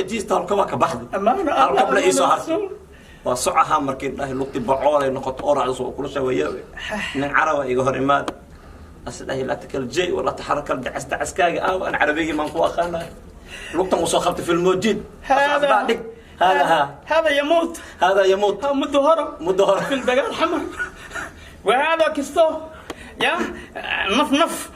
Lugta jiista halkabaa ka baxday. Amaana. Halkab la Allah, iisoo hartay. rasuul. Waa socahaa markii dhahay lugti bacoolay noqoto oo raacdo soo kula shawayaawe nin caraba iga hor imaada as dhahay laa takal jay walaa taxarakal dacas dacaskaaga aaw aan carabigii maan ku aqaanay lugtan uu soo qabtay filmojiid هذا dhig hada ha. هذا يموت. Hada yamuut. ها، مدة هرب. Muddo hore. في الدجاج حمر وهذا كستو يا نف نف.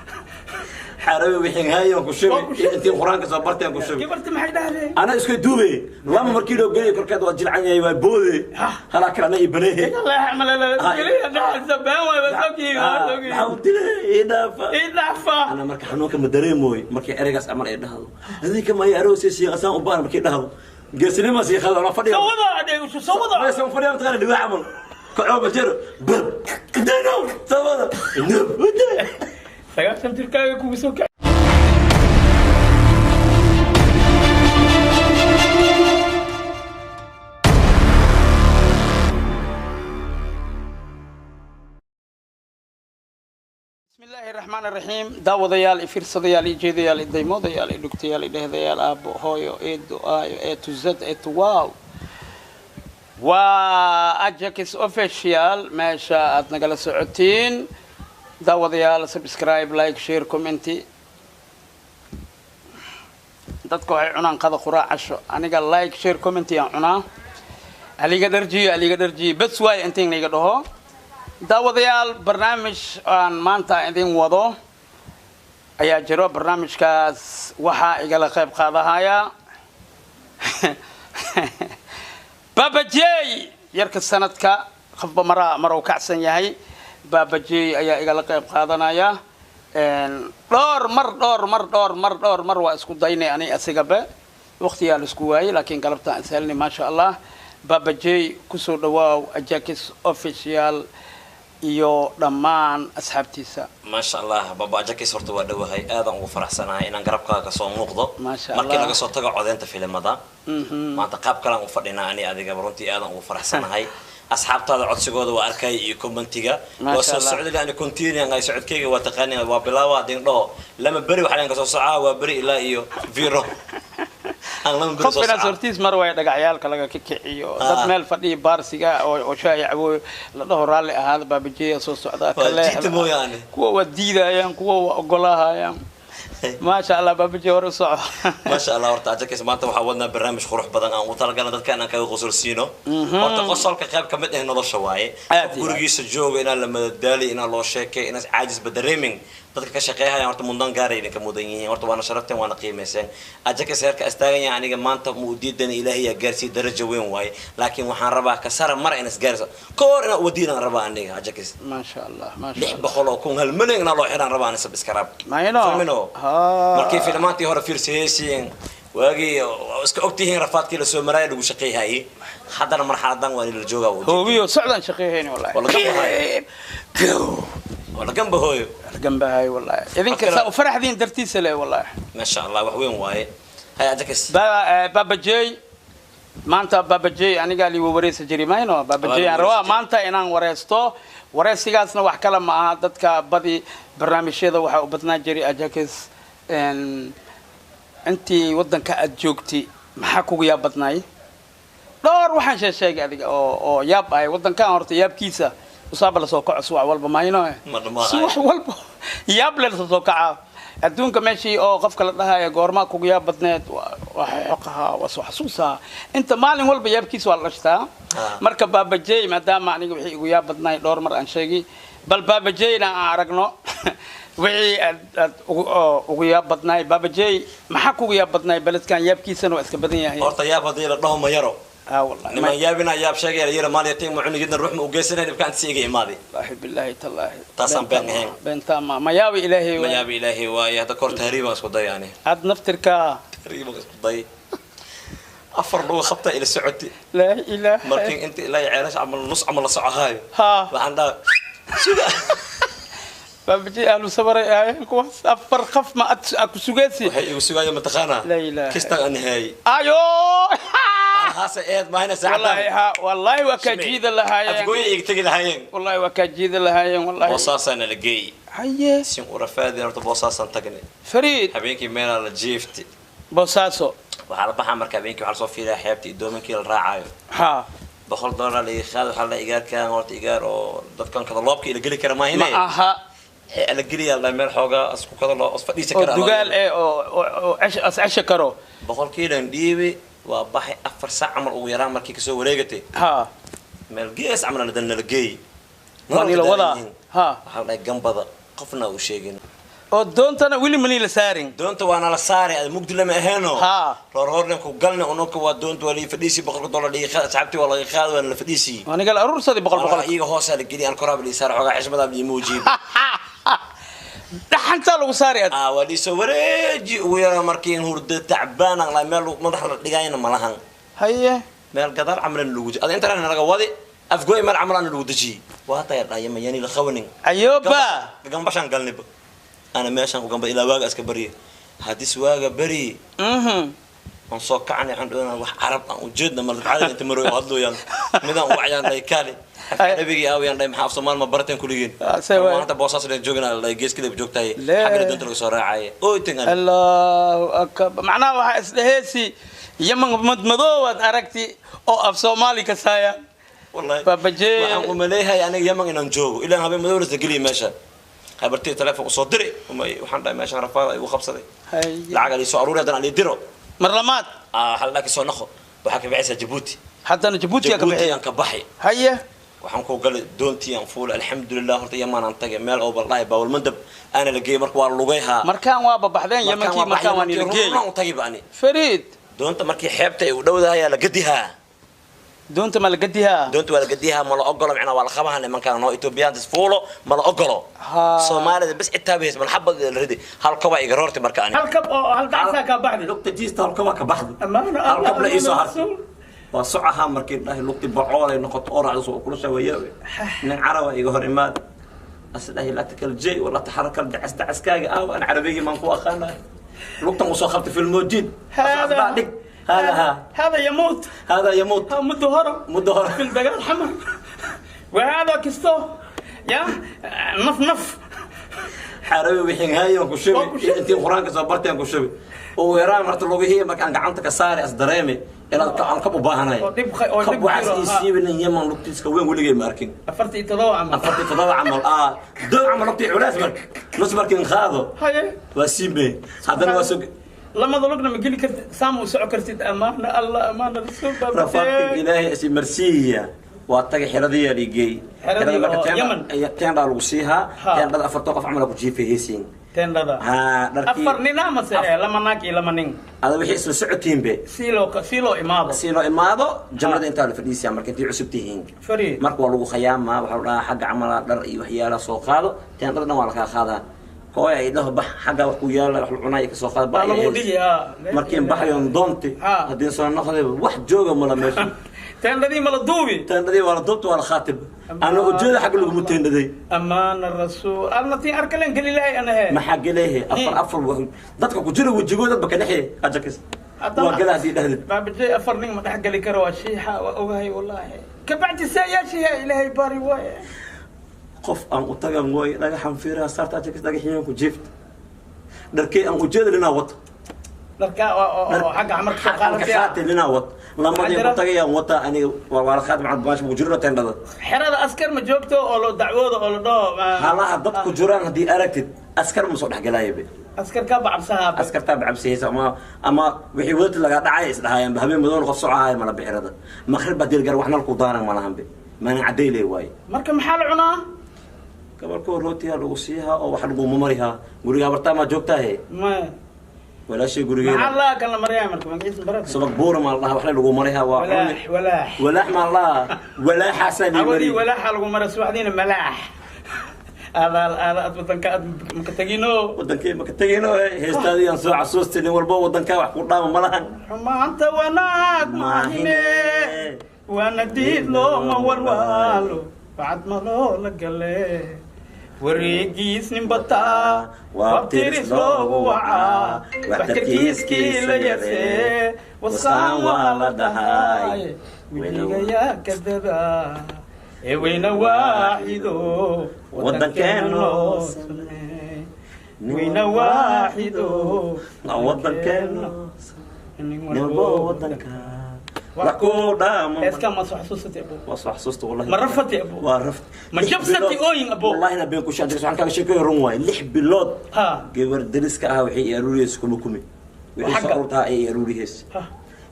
Xarabi wixii haayaan ku Waa ku shubi shubi. Intii quraanka soo bartay aan ku shubi. كبرت ما حد عليه. Ana isku duubay lama markii loo geeyay korkeed waa jilcan yahay waa boode halaa kalena i baneeye. الله يعمل. لا زبان وسوقي. Maxaa u dilay ii dhaafa. ايه ضعفه. Ana marka xanuunka ma dareemooy markii ereygaas camal ay dhahdo adinka maya aroosay siiqasaan u baahan markii dhahdo geesinima siiqada ana fadhiga. سوضع شو سوضع. Maysan fadhiya mataqaana dhiwaa camal kacoo ma jiro bab dano sabada sagaashan jirkaaga kugu soo kac. بسم الله الرحمن الرحيم. Daawadayaal i fiirsadayaal i jeedayaal i daymoodayaal i dhugtayaal i dhehdayaal, aabbo, hooyo, eedo, aayo, A to Z, A to wow, waa Ajax Official meesha aad nagala socotiin. Daawadayaal, subscribe, like, share, comment. Dadka waxay cunaan qada, quraac, casho. Aniga like, share, comment yaan cunaa. Aliga dharjiyo, aliga dharjiyo bas waay intiin iga dhaho. Daawadayaal, barnaamij aan maanta idin wado ayaa jiro. Barnaamijkaas waxaa igala qayb qaadahaya Baba Jey, yarka sanadka qofba maraa maruu kacsan yahay. Baba Jey ayaa igala qayb qaadanaya. Dhowr mar, dhowr mar, dhowr mar, dhowr mar waa isku daynay ani asigaba, waqtiyaa la isku waayey, laakiin galabtaan is helnay, maasha Allah. Baba Jey, kusoo dhawaaw Ajax Official iyo dhammaan asxaabtiisa. Maasha Allah, Baba Ajakis, horta waa dhowahay, aadaan ugu faraxsanahay inaan garabkaaga kasoo muuqdo. Maasha Markii Allah. laga soo tago codeynta filimada, maanta qaab kalaan u fadhinaa ani adigaba. Runtii aadaan ugu faraxsanahay. Asxaabtaada codsigooda waa arkay iyo commentiga. Maasha waa soo Allah. Socday ani continue ay socodkayga waa taqaani waa bilaawa dindho lama beri waxaan ka soo socaa waa beri ilaa iyo viro aan lama beri qof soo inaad socaa. Hortiis mar waay dhagacyaalka laga kiciyo dad meel fadhiya baarsiga oo shaahi cabooyo la dhaho raalli ahaada, Baabajeeya soo socdaa. Waa ka leexda. Jiita mooyaane. Kuwa waa diidayaan, kuwa waa ogolaahayaan. Maasha Allah, Baabajeey, hore u soco. Maasha Allah. Horta Ajakis, maanta waxaa wadnaa barnaamij qurux badan aan ugu talagalna dadka inaan kaga qosolsiino. Horta qosolka qayb ka mid ah nolosha waaye. Aad qof iyo gurigiisa jooga inaan la madadaali, inaan loo sheekay, inaan caajis badareemin. Dadka ka shaqeeyaya horta mudaan gaaray idinka mudan yihiin. Horta waana sharafteen, waana qiimayseen. Ajakis heerka istaagan yahay aniga maanta ma u diidan, Ilaahay yaa gaarsiiye, darajo weyn waaye, laakiin waxaan rabaa kasara mar in isgaarso koor inaan wadiinaan rabaa aniga Ajakis. Maasha Allah, maasha lix Allah. 100,000, 1 milyan inaa loo xiraan rabaa ani subscribe. Mayno. Fahmino? Ha. Markii filmaantii hore fiirsahaysiin waagii waa iska ogtihiin rafaadkii lasoo maraaya lagu shaqeeyhayay, haddana marxaladan waa in la joogaa waa ujeedin. Hoobiyo socdaan shaqeeyhayn wallahi. Waa laga bahay. Waa lagan bahooyo. Gambahay wallahi idinka Marka saa u faraxdiin dartiisa le wallahi. Maasha Allah, wax weyn waaye. Hay Ajakis. Baba Jey, maanta Baba Jey anigaa liiwa wareysa jiri mayno. Baba Waa Jey aan lagu rabaa wareysa. Maanta inaan wareysto. Wareysigaasna wax kale ma aha. Dadka badi barnaamijyada waxaa u badnaa jiray Ajakis, intii waddanka aad joogtay maxaa kugu yaab badnaay? Dhowr waxaan sheegay adiga oo yaab ahay waddankan. Horta yaabkiisa usaaba lasoo kaco subax walba mayno. Ma dhammaanayo. Subax walba yaab le lasoo kacaa adduunka meeshii oo qofka la dhahaya goormaa kugu yaab badneed, waa xoqaha, waa soo xasuusaa inta maalin walba yaabkiisa waa la dhashtaa. Marka Baabajey, maadaama aniga wixii igu yaab badnaay dhowr mar aan sheegay, bal Baabajeyna aan aragno wixii aad ugu yaab badnaay. Baabajey, maxaa kugu yaab badnaay beledkan? Yaabkiisana waa iska badan yahay. Horta yaab haddii la dhaho ma yaro. Ah wallahi. Niman yaabina yaab sheegaya yara maaliyatiin ma cunugidna ruux ma u geysanay dhibkaan si iga imaaday. Wallaahi billaahi tallaahi. Taasaan been ahayn. Beentaa ma yaabi Ilaahay ma waay. Yaab Ilaahay waaye. Hadda kahor tahriibaan isku day ani. Aad naftirka. Tahriibaan isku day, afar lugo qabta ila socoti. Laa ilaaha. Markii inta ilaa ceelasha camal nus camal la socohaayo waxaan dhaha suga. Baabajey ahlu sabaray ahaayeen kuwaas, afar qof ma aad ku sugaysi. Waxay igu sugaya mataqaanaa? Laa ilaaha. Kistan aan haayay. Ayo. Haase eed maahina wallaahi saacadan. Ha wallaahi waa kaa jiida lahaayeen. Afgooya iga tegi lahaayeen. Wallaahi waa kaa jiida lahaayeen wallaahi. Boosaasaana la geeyey. Haye. Sin u rafaadin horta boosaasaan tagnay. Fariid. Habeenkii meelaa la jiifti. Boosaaso. Waxaa la baxaa marka habeenkii, waxaa lasoo fiiriyaa xeebta iyo doomankii la raacayo. $100 la qaad, waxaa la igaarkan horta igaar oo dadkan kada loobka ila geli kara maahine. Ma aha. Ee la geliyaa la meel xoogaa isku kada loo is fadhiisa oo kara. Dugaal eh oo as cesha karo. 100-kiilan dhiibi, waa baxay 4 saac camal ugu yaraan markii kasoo wareegatay. Meel gees camal dan nala geey. Waa nila wadaa. Waxaa la dhahay gambada, qofna uu sheegin. Oo doontana weli mani la saarin? Doonta waa nala saaray, ada mugdi lama aheeno. Roorhoorna ku galna ununka, waa doonta waa lii fadhiisi, $100 dhigi qaad, asxaabtii waa laga qaad, waa la fadhiisi. Aniga la aruursaday 100 100. Iyaga hoosaa la geliy, aan koraaba lii saaray, xoogaa xishmadaa lii muujiib. Dhaxantaa lagu saari ad. Waa lii soo wareeji ugu yaraa markii hurdo tacbaan aan lahay, meel madaxa la dhigayna ma lahan. Meel gadaal camalan lagu ada inta nalaga wadi afgooy, meel camalan lagu dejiyey, waa taya dhayama yani la qabanin. Ayoba. Gambashaan galniba, ana meeshaan ku gamba ilaa waaga iska barya, haddis waaga beri aan soo kacnay, waxaan dhoonaa wax carab aan ujeedna mal caadi inta maroy oo hadlooyaan, midaan wacayaan dhahay kaali nabigii aawayaan dhahay, maxaa af Soomaal ma barateen kuligeen? Ah, see waay. Maanta boosaas leen joogna la gees kale joogtahay. Lee. Xagga doonta laga soo raacay oo tingan. Allahu akbar, macnaha waxaa isdheheesi yaman madmadoowaad aragti oo af Soomaali ka saaya. Wallahi. Baabajee. Waxaan u maleeyahay aniga Yaman inaan joogo, ilaa habeen madow la geliya meesha, habartii telefoon usoo diray umay, waxaan dhahay meeshaan rafaad ay igu qabsaday. Lacag ali soo aruuri, haddana ali diro. Mar lamaad. Waxaa la dhahay soo noqo, waxaa ka bixaysaa Jabuuti. Haddana Jabuuti yaa ka Jabuuti bixiya? Aan ka baxay. Waxaan ku galay doontii, aan fuulay, alxamdulilah, horta Yaman aan tagay, meel oo baldhahay Baawalmandab aana la geeyey, marka waa lugayhaa. Markaan waa babaxdeen Yamankii, markaan waa nila geey. Runaan u tagay ba ani. Fariid. Doonta markii xeebta ay u dhowdahay ayaa la gadihaa. Doonta ma la gadihaa? Doonta waa la gadihaa, ma la ogolo, micnaa waa la qabaha nimankaan noo Ethiopian fuulo ma la ogolo. Soomaalida bas xitaa bays mal xabad la ridi, hal koba iga roortay marka ani. Hal kab oo hal dacsaa kaa baxday? Lugta jiista hal koba ka baxday. Amaana. Hal kab la iisoo Amaana hartay. Rasuul. Waa socaha markii dhahay lugti bocoolay noqoto oo raacdo soo kula shawayaawe, nin caraba iga hor imaad, as dhahay la takal jay wala taxarakal dacas dacaskaaga aaw, aan carabigii maan ku aqaanay, lugtan usoo qabtay filmoojid. هذا dhig هذا ها. هذا يموت. هذا يموت. ها مدة هرب. مدة هرب. في الدجاج حمر، وهذا كستو يا نف نف. Xarabi wixii haayeen ku shubi. Waa ku shubi. Intii quraanka soo barteen ku shubi ugu yaraan marta lugihii markaan gacanta ka saari, as dareemi inaad ka aan kab u baahanahay. Oo dhib oo kab dhib waxaas jiro, ii ha. siibinin Yaman lugtiiska weyn weligay ma arkin. 47 camal. 47 camal, doon camal lugtii culays marka nus markiin qaado. Waa siime, haddana waa soo lamada lugna ma geli kartid, saam u soco kartid, amaana Allah, amaana Rasuul. Rafaadka ilaahay isi marsiiya, waa tagay xeradiyaa ligeey. Xeradii oo Yaman. Teendhaa lagu siihaa. Teendhada afartoo qof camal ku jiifay heesiin. Tendada? Ha, dharkii. Afar nin amase lama naag iyo lama nin? Ada wixii isla socotiinbe. Si loo imaado. Si loo imaado jamrada intaa la fadhiisiyaa marka intii cusub tihiin. Fariid. Marka waa lagu khayaamaa, waxaa la dhahaa xagga camala dhar iyo waxyaalaha soo qaado, teendhada dhan waa lakaa qaadaa, kooya ay dhaho bax xagga wax ku yaala, wax la cunaaya kasoo qaado. Waa lagu dhigi ha. Markiin baxayoon doonti haddii soo noqdayba wax jooga mala meesha. Tendadii ma la duubi? Teendhadii waa la duubta, waa la khaatib, ana ujeeda xagga laguma teendhaday. Amaana Rasuul, alna tii arkalen geli lahay anahe. Maxaa gelehe? Afar afar dadka ku jira wejigood dadba ka dhexee ajakis waa gala haddii dhahdid. Baabajey, afar nin ma dhex geli karo, waa shiixa, waa ogahay wallaahi, kabacdi saayaashiha ilaahay bari waaye. Qof aan u tagan way dhagaxan fiiraha saarta ajakis, dhagaxiyaan ku jiifta, dharkey aan ujeeda linaa wato. Dharka oo xagga camarka soo ka qaadatay. Qaatay linaa wato, lamadii ku tagayaan wata aniga waa la khaatib cad baash ku jirno teendhada. Xerada askar ma joogto oo loo dacwoodo oo la dhaho halaha dad ku jiraan haddii aragtid askar ma soo dhexgalaayo be. Askar ka bacabsahaa. Askartaa bacabsihaysa ama wixii wadata lagaa dhacay isdhahaayaan habeen madoon, qof socohaaya mala bixirada maqrib baa dilgar waxna ku daaran malahan be, maana cadeyle waaye. Marka maxaa la cunaa? Gabalkoo rootiyaa lagu siihaa oo wax laguma marihaa, guriga habartaa maa joogtaahe? Maya. Walaashay maxaa gurigeeda. La kan la mariyaa marka magaciisa barata. Subag buura maa la dhahaa, waxna lagu marihaa waa walaax cuni. Walaax. Walaax maa la dhahaa, walaaxaasaa lii awadii mari. Walaaxa lagu mara subaxdiina malaax aadaal aada aad wadanka aad maka tagino. Wadankii maka tegino, heestaadii aan soo xasuustay, nin walbo wadankaa wax ku dhaama ma lahan. Xumaanta wanaag maahine, waana diid looma warwaalo, bacad maloo la gale, wareegiis nin bataa wabtiris loogu wacaa, waxtarkiiskii la yasee wasaan waa la dhahay, wejigayaa kadada ee weyna waaxido wadankeeno sameey, weyna waaxido wadankeeno. Nin Nin walbo wadanka wax ku dhaamo. Heeskan ma soo xasuusatay, abo? Waa soo xasuusta, wallahi. Ma rafatay, abo? Waa raft. Ma jabsatay ooyin, abo? Wallahi na been ku sheegay, waxaan kaaga sheekeeyo, run waaye. 6 bilood Ha. gabar dariska ah waxay i aruuriyeysa kuma kumi wixii soo Xagga. aruurtaa ay i aruuriyeysa. Ha.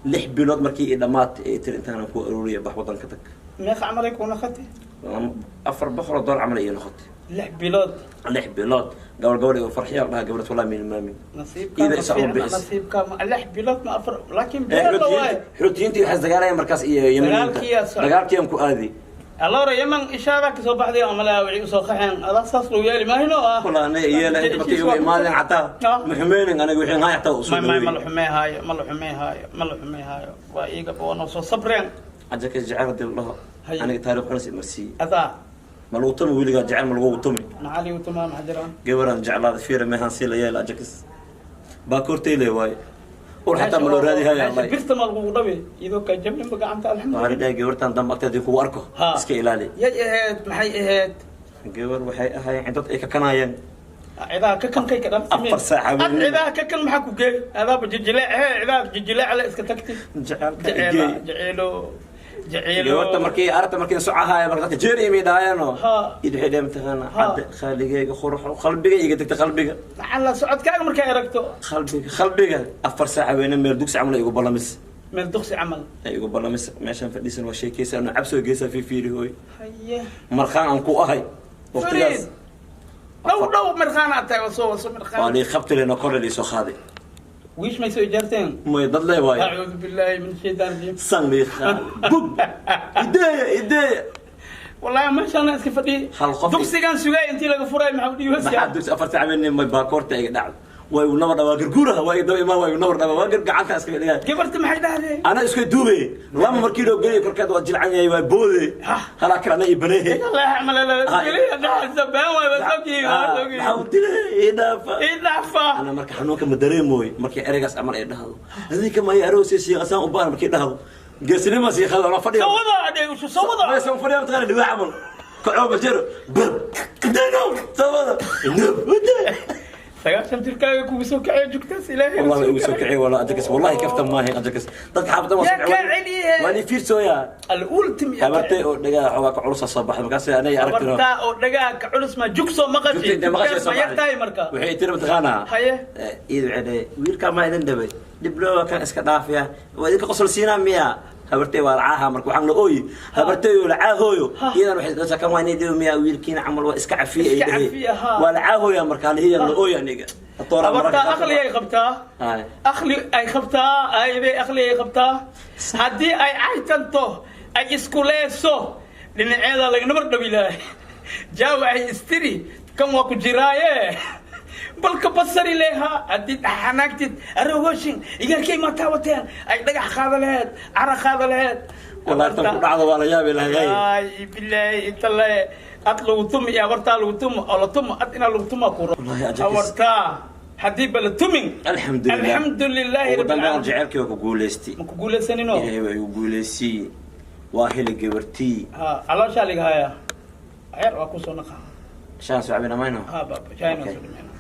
6 bilood markii i dhammaatay ay tiri, intaanan ku aruuriya, bax, wadanka tag. Meeqa camal ay kuu noqotay? $400 camal ay ii noqotay. 6 bilood? 6 bilood. Gabar gabar igo farxiya dhaha, gabadh wallahi min maamin. Nasiibka Ida ma isa fiicna, bixis. Nasiibka ma 6 bilood ma afar, laakiin bilood la waaye. Xuutiyiinta waxay isdagaalayeen markaas iyo Yemeniinta. Dagaalkiyaa socday. Dagaalkiyaan ku aadi. Allora Yemen ishaada kasoo baxday amala waxay usoo qaxeen adaa saas loo yeeli maahino ah. Walaa aniga iyeela inta markay igu imaadeen xataa Ah. ma xumeynin aniga, wixii haay xataa usoo may may ma la dhaweeyey. Xumee haayo, ma la xumee haayo, ma la xumee haayo, waa iiga waa noo soo sabreen. Cajalka jecel hadii la dhaho, Haye. aniga taariikh xunas imarsiiyey. Adaa. Ma lagu tumi weligaa jecel? Ma lagu tumi? Maxaa liigu tumaa? Maxaa jiraan? Gabaraan jeclaada fiira meehaan sii la yeela ajakis baakoortay le waaye, ur xataa ma loo raadi haya. Meesha birta ma lagugu dhabi iyadoo kaa jabninba gacanta, waxaa la alxamdulillah. dhahay gabartan dambe agteeda kugu arko Ha. iska ilaali. Yay ahayd? Maxay ahayd? Gabar waxay ahaayeen dad ay kakanaayeen. Cidaha ka kankay ka dhan. 4 saac ad habeenimo. Cidaha ka kan maxaa ku geey? Adaaba jijileec he, cidaha jijileec le iska tagti. Jecelka jeceelo igey. Jeceelo, jeceelo. Gabarta markii aragta markii socahaaya marka dadka jeeri imay dhahaayeeno. Ha. Id waxay dhaheen mataqaana Ha. cadde khaaligeyga qurux qalbiga iga degta qalbiga. Lacala socodkaaga markay aragto. Qalbiga, qalbiga. 4 saac habeene meel dugsi camal ay igu ballamis. Meel duqsi camal. Ay igu ballamis, meeshaan fadhiisan, waa sheekeysa, anu cabsoo geesaa fiifiiri hooy. Haye. Markhaan aan ku ahay waqtigaas. Fariid dhow dhow mirqaan aad tahay, wasoo waso waa mirqaan. lii qabtileeno korle liisoo qaaday. Wiish may soo ijaarteen? May dad lee waayo. Acuudu billahi min shaytaan rajiim. San lii qaaday, bug, ideeya, ideeya. Wallahi meeshaan iska fadhiyi. Hal qof- Duqsigan sugay intii laga furay, maxaa u dhihi maxaa dugsi 4 saac habeenimo may baakoorta iga dhacdo, waa igu nabar dhawaa garguuraha, waa iga daba imaa, waa igu nabar dhawaa waa gar gacanta iskaga dhigaa. Gabarta maxay dhahdeen? Ana isku duubay lama markii loo geliyo korkeed waa jilcan yahay, waa boode. Ha. Halaa kale ana i baneehe. Allah camal Ha. keliya dhaxsa been waay, waa sogii, waa sogii. Maxaa u dilay? Ii dhaafa. Ii dhaafa. Ana marka xanuunka ma dareemooy markii ereygaas camal ay dhahdo, adinka maya aroosay siiqasaan u baahan markii dhahdo, geesinima siiqada ana fadhiga. Sawada adhe ushu sawada. Maysan fadhiya mataqaana dhiwaa camal kacoo ma jiro bab dano sawada. 90 jirkaaga kugu soo kacay jugtaas ilaahay. والله igu soo kacay wala ajakas, wallahi kaftan maahin ajakas, dadka xaafadda waa Yaa kaa celiye. waa ni fiirsooya. Alultim. Habartay oo dhagaa xoogaa ka culus soo baxday markaas anay aragtino. Habartaa oo dhagaa ka culus ma jug soo maqashi? Ma yartahay marka? Waxay tiri mataqaanaa, Haye. iyadu waxay dhahay, wiilkaa maa idin dhabay dhibloowa kan iska dhaafiya, waa idinka qosol siinaa miya? Habartay waa lacaaha marka waxaan la ooyi habartay oo lacaahooyo. Ha. Iyadan waxay dhashaa kan waa inay dhibo miya wiilkiina camal, waa iska cafiye ay Iska dhahay. cafiye, ha. Waa lacaahooya marka halihiyan la ooyi aniga. Atoora Habartaa mararka aqli ay qabtaa. Haye. Aqli ay qabtaa, ayday aqli ay qabtaa. Haddii ay caytanto ay iskuleeso dhinaceeda laga nabar dhawi lahay jaawa ay istiri kan waa ku jiraaye balka basari leha. Haddii xanaagtid aroogoshin igarkay ma taawateen ay dhagax qaada laheed, cara qaada laheed. Wallahi tan ku dhacdo waa la yaabi lahay. Ay billahi inta le ad lagu tumi iyo abartaa lagu tumo oo la tumo ad inaa lagu tumaa kuro. Wallahi ajakis. Abartaa haddii ba la tumin. Alxamdulilah. Alxamdulilaahi ugu rabbil dambeyn caalamiin. Jaceylkii waa ku guulaystay. Ma ku guulaysanino? Ilaahay waa igu guulaysiyey, waa helay gabartii. Ha, calooshaa liga hayaa, ceer waa kusoo naqa. Shaan soo cabina mayno. Ha baaba, shaayna Okay. soo dhimeyna.